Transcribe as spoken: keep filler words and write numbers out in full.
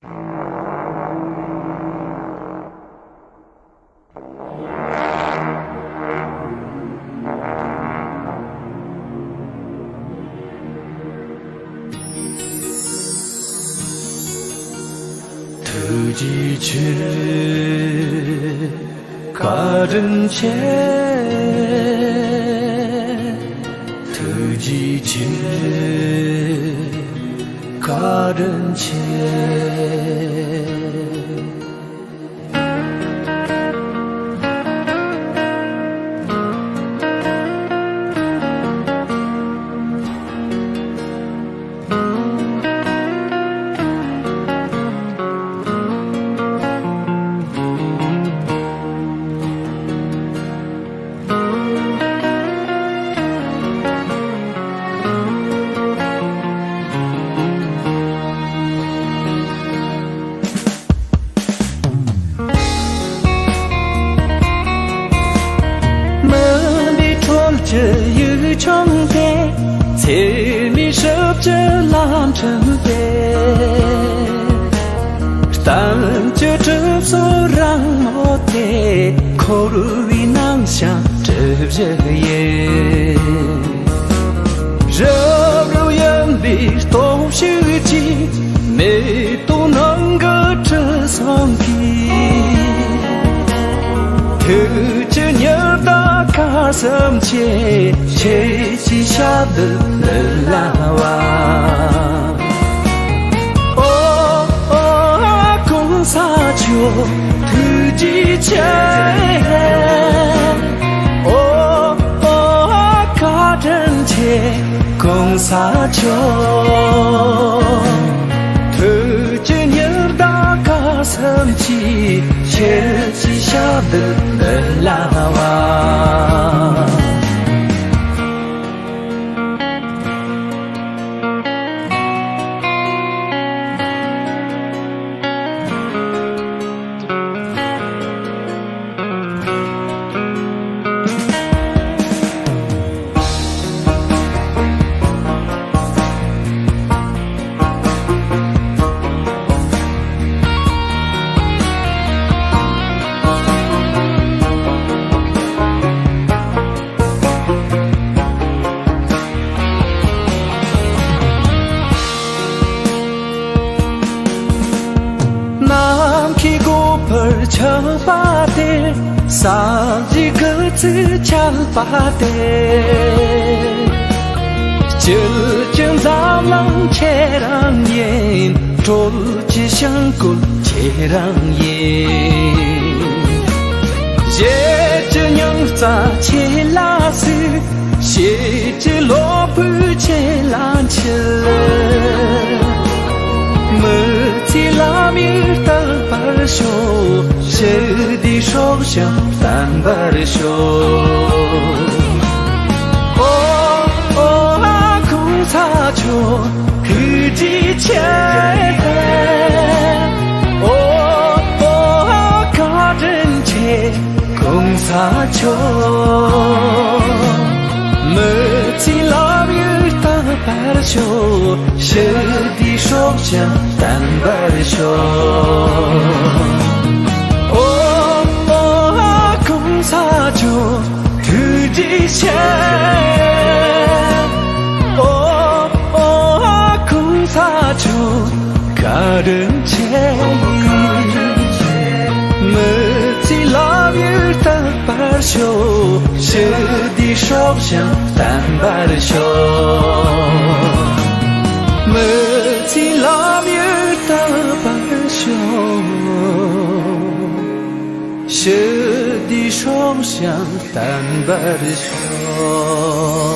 ཐུགས་རྗེ་ཆེ། བཀའ་དྲིན་ཆེ། ཐུགས་རྗེ་ཆེ། བཀའ་དྲིན་ཆེ། མུན་པའི་ཁྲོད་ཀྱི་ཡུལ་ལྗོངས་དེ། འཚེ་མེད་ཞབས་ཀྱི་ལམ་ཁྲིད་དེ། གཏམ་གྱི་གྲིབ་སོ་རང་མོ་དེ། འཁོར་བའི་ནང་བཞིན་གྲུ་བཞི་ཡི། རབ་རིབ་ཡིན་པའི་སྟོབས་ཤུགས་ཀྱིས། མེ་ཏོག་ནང་གི་དྲི་བསུང་གིས། ཐུགས་ཀྱི་ཉི་ཟླ་སྐར་གསུམ་ཆེ། ཁྱེད་ཀྱི་ཞབས་འདི་འདི་ལ་བ། ཨོ་ཨོ་གོང་ས་མཆོག་ཐུགས་རྗེ་ཆེ། ཨོ་ཨོ་བཀའ་དྲིན་ཆེ། གོང་ས་མཆོག་ཐུགས་ཀྱི་ཉི་ཟླ་སྐར་གསུམ་གྱིས། ཁྱེད་ཀྱི་ཞབས་འདི་འདི་ལ་བ། ནམ་མཁའི་སྒོ་འཕར་ཆགས་པ་དེར། ས་གཞི་སྐུ་ཚེ་འཆལ་པ་དེར། སྐྱིད་ཀྱི་འཛམ་གླིང་ཁྱེད་རང་ཡིན། སྲོལ་གྱི་ཞིང་བཀོད་ཁྱེད་རང་ཡིན། གཞས་ཀྱི་རྙིང་རྩ་ཁྱེད་ལ་གཟིགས། གཤིས་ཀྱི་གློ་བུར་ཁྱེད་ལ་འཁྱིལ། མི་ཚེའི་ལམ་ཡིག་རྟག་པར་ཤོག་ཞི་བདེའི་སྲོག་ཤིང་བརྟན་པར་ཤོག་ཨོ་ཨོ་གོང་ས་མཆོག་ཐུགས་རྗེ་ཆེ། ཨོ་ཨོ་བཀའ་དྲིན་ཆེ། གོང་ས་མཆོག་མི་ཚེའི་ལམ་ཡིག་རྟག་པར་ཤོག་ཞི་བདེའི་སྲོག་ཤིང་བརྟན་པར་ཤོག་ཨོ་ཨོ་གོང་ས་མཆོག་ཐུགས་རྗེ་ཆེ། ཨོ་ཨོ་གོང་ས་མཆོག་བཀའ་དྲིན་ཆེ། མི་ཚེའི་ལམ་ཡིག་རྟག་པར་ཤོག་ཞི་བདེའི་སྲོག་ཤིང་བརྟན་པར་ཤོག་མི་ཚེའི་ལམ་ཡིག་རྟག་པར་ཤོག་ཞི་བདེའི་སྲོག་ཤིང་བརྟན་པར་ཤོག